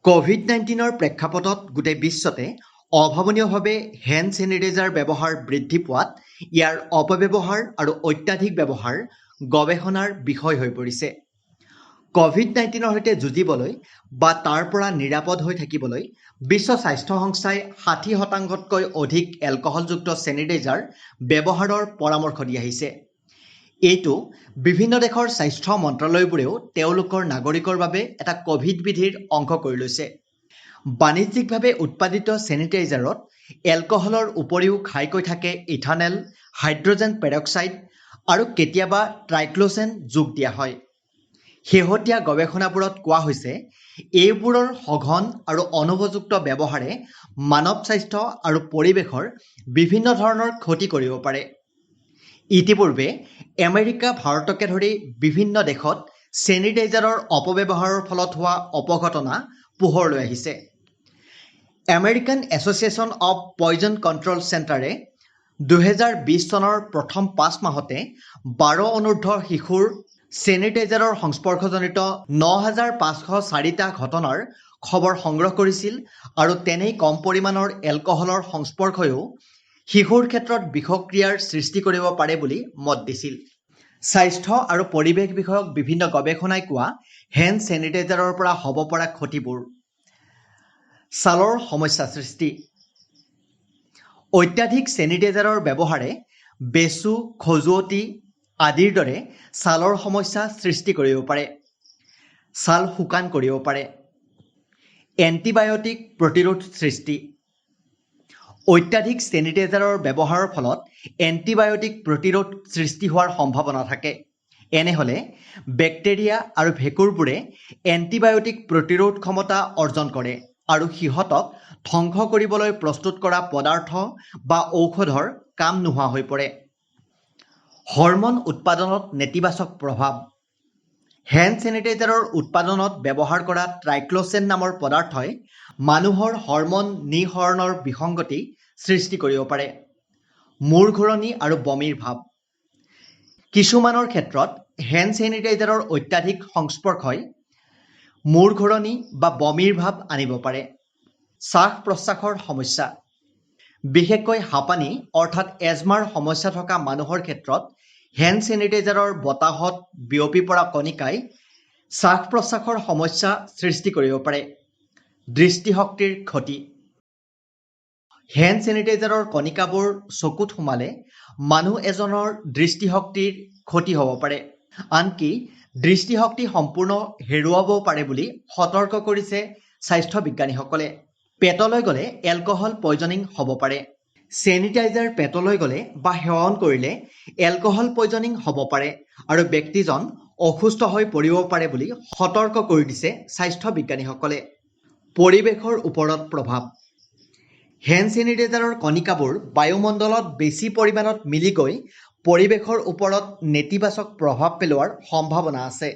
ক'ভিড-19ৰ প্ৰেক্ষাপটত গোটেই বিশ্বতে অভাৱনীয়ভাৱে হেণ্ড ছেনিটাইজাৰ ব্যৱহাৰ বৃদ্ধি পোৱাত ইয়াৰ অপব্যৱহাৰ আৰু অত্যাধিক ব্যৱহাৰ গৱেষণাৰ বিষয় হৈ পৰিছে। ক'ভিড-19ৰ সৈতে যুঁজিবলৈ বা তাৰ পৰা নিৰাপদ হৈ থাকিবলৈ বিশ্ব স্বাস্থ্য সংস্থাই 60%তকৈ অধিক এলকহলযুক্ত ছেনিটাইজাৰ ব্যৱহাৰৰ পৰামৰ্শ দি আহিছে। এইটো বিভিন্ন দেশৰ স্বাস্থ্য মন্ত্ৰালয়বোৰেও তেওঁলোকৰ নাগৰিকৰ বাবে এটা ক'ভিড বিধিৰ অংশ কৰি লৈছে। বাণিজ্যিকভাৱে উৎপাদিত ছেনিটাইজাৰত এলকহলৰ উপৰিও ঘাইকৈ থাকে ইথানল, হাইড্ৰজেন পেৰক্সাইড আৰু কেতিয়াবা ট্ৰাইক্লোছেন যোগ দিয়া হয়। শেহতীয়া গৱেষণাবোৰত কোৱা হৈছে, এইবোৰৰ সঘন আৰু অনুপযুক্ত ব্যৱহাৰে মানৱ স্বাস্থ্য আৰু পৰিৱেশৰ বিভিন্ন ধৰণৰ ক্ষতি কৰিব পাৰে। ইতিপূৰ্বে আমেৰিকা, ভাৰতকে ধৰি বিভিন্ন দেশত ছেনিটাইজাৰৰ অপব্যৱহাৰৰ ফলত হোৱা অপঘটনা পোহৰলৈ আহিছে। American Association of Poison Control চেণ্টাৰে 2020 চনৰ প্ৰথম 5 মাহতে 12 অনুৰ্ধ শিশুৰ ছেনিটাইজাৰৰ সংস্পৰ্শজনিত 9504টা ঘটনাৰ খবৰ সংগ্ৰহ কৰিছিল আৰু তেনেই কম পৰিমাণৰ এলকহলৰ সংস্পৰ্শইও শিশুৰ ক্ষেত্ৰত বিষক্ৰিয়াৰ সৃষ্টি কৰিব পাৰে বুলি মত দিছিল। স্বাস্থ্য আৰু পৰিৱেশ বিষয়ক বিভিন্ন গৱেষণাই কোৱা হেণ্ড ছেনিটাইজাৰৰ পৰা হ'ব পৰা ক্ষতিবোৰ: ছালৰ সমস্যা সৃষ্টি। অত্যাধিক ছেনিটাইজাৰৰ ব্যৱহাৰে বেচু, খজুৱতি আদিৰ দৰে ছালৰ সমস্যা সৃষ্টি কৰিব পাৰে, ছাল শুকান কৰিব পাৰে। এণ্টিবায়টিক প্ৰতিৰোধ সৃষ্টি। অত্যাধিক ছেনিটাইজাৰৰ ব্যৱহাৰৰ ফলত এণ্টিবায়টিক প্ৰতিৰোধ সৃষ্টি হোৱাৰ সম্ভাৱনা থাকে। এনে হ'লে বেক্টেৰিয়া আৰু ভেঁকুৰবোৰে এণ্টিবায়টিক প্ৰতিৰোধ ক্ষমতা অৰ্জন কৰে আৰু সিহঁতক ধ্বংস কৰিবলৈ প্ৰস্তুত কৰা পদাৰ্থ বা ঔষধৰ কাম নোহোৱা হৈ পৰে। হৰমন উৎপাদনত নেতিবাচক প্ৰভাৱ। হেণ্ড ছেনিটাইজাৰৰ উৎপাদনত ব্যৱহাৰ কৰা ট্ৰাইক্লোছেন নামৰ পদাৰ্থই মানুহৰ হৰমন নিঃসৰণৰ বিসংগতি সৃষ্টি কৰিব পাৰে। মূৰ ঘূৰণি আৰু বমিৰ ভাৱ। কিছুমানৰ ক্ষেত্ৰত হেণ্ড ছেনিটাইজাৰৰ অত্যাধিক সংস্পৰ্শই মূৰ ঘূৰণি বা বমিৰ ভাৱ আনিব পাৰে। শ্বাস-প্ৰশ্বাসৰ সমস্যা। বিশেষকৈ হাঁপানি অৰ্থাৎ এজমাৰ সমস্যা থকা মানুহৰ ক্ষেত্ৰত হেণ্ড ছেনিটাইজাৰৰ বতাহত বিয়পি পৰা কণিকাই শ্বাস-প্ৰশ্বাসৰ সমস্যা সৃষ্টি কৰিব পাৰে। দৃষ্টিশক্তিৰ ক্ষতি। হেণ্ড ছেনিটাইজাৰৰ কণিকাবোৰ চকুত সোমালে মানুহ এজনৰ দৃষ্টিশক্তিৰ ক্ষতি হ'ব পাৰে। আনকি দৃষ্টিশক্তি সম্পূৰ্ণ হেৰুৱাবও পাৰে বুলি সতৰ্ক কৰিছে স্বাস্থ্য বিজ্ঞানীসকলে। পেটলৈ গ'লে এলকহল পয়জনিং হ'ব পাৰে। ছেনিটাইজাৰ পেটলৈ গ'লে বা সেৱন কৰিলে এলকহল পয়জনিং হ'ব পাৰে আৰু ব্যক্তিজন অসুস্থ হৈ পৰিব পাৰে বুলি সতৰ্ক কৰি দিছে স্বাস্থ্য বিজ্ঞানীসকলে। পৰিৱেশৰ ওপৰত প্ৰভাৱ। হেণ্ড ছেনিটাইজাৰৰ কণিকাবোৰ বায়ুমণ্ডলত বেছি পৰিমাণত মিলি গৈ পৰিৱেশৰ ওপৰত নেতিবাচক প্ৰভাৱ পেলোৱাৰ সম্ভাৱনা আছে।